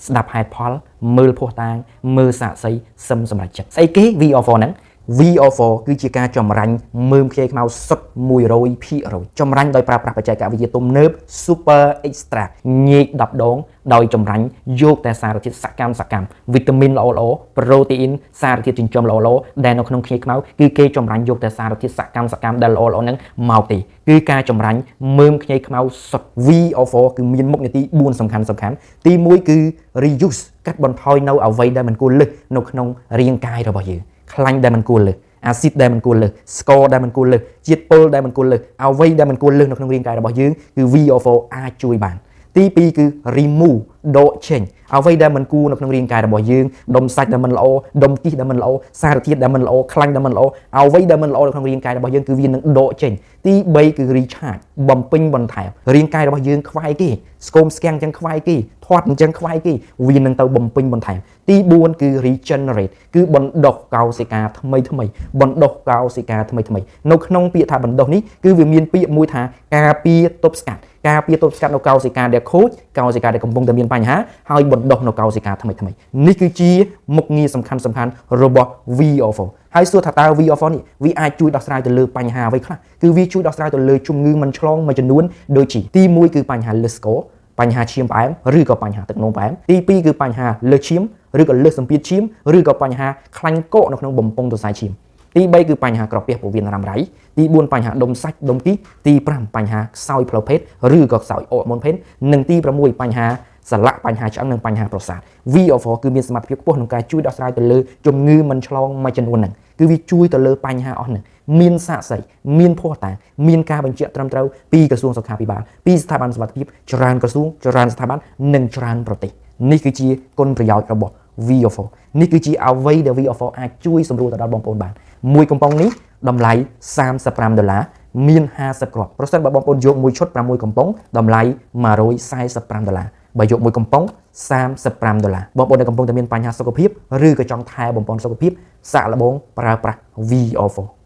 ស្ដាប់ហេតុផលមើលភស្តុតាងមើលសាក្សីសឹមសម្រេចចិត្តស្អីគេ VR4 ហ្នឹង VR4 គឺជាការចម្រាញ់មើមខ្ចីខ្មៅសុទ្ធ100%ចម្រាញ់ដោយប្រើប្រាស់បច្ចេកវិទ្យាទំនើប Super Extract ញែក10ដងដោយចម្រាញ់យកតែសារធាតុសកម្មសកម្មវីតាមីនល្អល្អប្រូតេអ៊ីនសារធាតុចិញ្ចឹមល្អល្អដែលនៅក្នុងខ្ញីខ្មៅគឺគេចម្រាញ់យកតែសារធាតុសកម្មសកម្មដែលល្អល្អហ្នឹងមកទេគឺការចម្រាញ់មើមខ្ញីខ្មៅសុទ្ធ VR4 គឺមានមុខនីតិ4សំខាន់សំខាន់ទី1គឺ reduce កាត់បន្ថយនៅអ្វីដែលមិនគួរលើសនៅក្នុងរាងកាយរបស់យើងខ្លាញ់ដែលមិនគួរលើសអាស៊ីតដែលមិនគួរលើសស្ករដែលមិនគួរលើសជាតិពុលដែលមិនគួរលើសអ្វីដែលមិនគួរលើសនៅក្នុងរាងកាយរបស់យើងគឺ VR4 អាចជួយបានទី2គឺ remove ដកចេញអ្វីដែលមិនគួរនៅក្នុងរាងកាយរបស់យើងដុំសាច់ដែលមិនល្អដុំគីសដែលមិនល្អសារធាតុដែលមិនល្អខ្លាញ់ដែលមិនល្អអ្វីដែលមិនល្អនៅក្នុងរាងកាយរបស់យើងគឺវានឹងដកចេញទី3គឺ recharge បំពេញបន្ថែមរាងកាយរបស់យើងខ្វាយគេស្គមស្គាំងចឹងខ្វាយគេធាត់អញ្ចឹងខ្វាយគេវានឹងទៅបំពេញបន្ថែមទី4គឺ regenerate គឺបណ្ដុះកោសិកាថ្មីថ្មីបណ្ដុះកោសិកាថ្មីថ្មីនៅក្នុងពាក្យថាបណ្ដុះនេះគឺវាមានពាក្យមួយថាការពារទប់ស្កាត់ការពារទប់ស្កាត់នៅកោសិកាដែលខូចកោសិកាដែលកំពុងតែមានបញ្ហាហើយបណ្ដុះនៅកោសិកាថ្មីថ្មីនេះគឺជាមុខងារសំខាន់សំខាន់របស់ VR4 ហើយសួរថាតើ VR4 នេះវាអាចជួយដោះស្រាយទៅលើបញ្ហាអ្វីខ្លះគឺវាជួយដោះស្រាយទៅលើជំងឺមិនឆ្លងមួយចំនួនដូចជាទី1គឺបញ្ហាលើសស្ករបញ្ហាឈាមផ្អែមឬក៏បញ្ហាទឹកនោមផ្អែមទី2គឺបញ្ហាលើសឈាមឬក៏លើសសម្ពាធឈាមឬក៏បញ្ហាខ្លាញ់កកនៅក្នុងបំពង់សរសៃឈាមទី3គឺបញ្ហាក្រពះពោះវៀនរ៉ាំរ៉ៃទី4បញ្ហាដុំសាច់ដុំគីសទី5បញ្ហាខ្សោយផ្លូវភេទឬក៏ខ្សោយអរម៉ូនភេទនិងទី6បញ្ហាសន្លាក់បញ្ហាឆ្អឹងនិងបញ្ហាប្រសាទ VR4 គឺមានសមត្ថភាពខ្ពស់ក្នុងការជួយដោះស្រាយទៅលើជំងឺមិនឆ្លងមួយចំនួនហ្នឹងគឺវាជួយទៅលើបញ្ហាអស់ហ្នឹងមានសាក្សីមានភស្តុតាងមានការបញ្ជាក់ត្រឹមត្រូវពីក្រសួងសុខាភិបាលពីស្ថាប័នសុវត្ថិភាពច្រើនក្រសួងច្រើនស្ថាប័ននិងច្រើនប្រទេសនេះគឺជាគុណប្រយោជន៍របស់ VR4 នេះគឺជាអ្វីដែល VR4 អាចជួយសម្រួលទៅដល់បងប្អូនបានមួយកំប៉ុងនេះតម្លៃ35ដុល្លារមាន50គ្រាប់ប្រសិនបើបងប្អូនយកមួយឈុត6កំប៉ុងតម្លៃ145ដុល្លារបើយកមួយកំប៉ុង35ដុល្លារបងប្អូនដែលកំពុងតែមានបញ្ហាសុខភាពឬក៏ចង់ថែបំពន់សុខភាពសាកល្បងប្រើប្រាស់ VR4។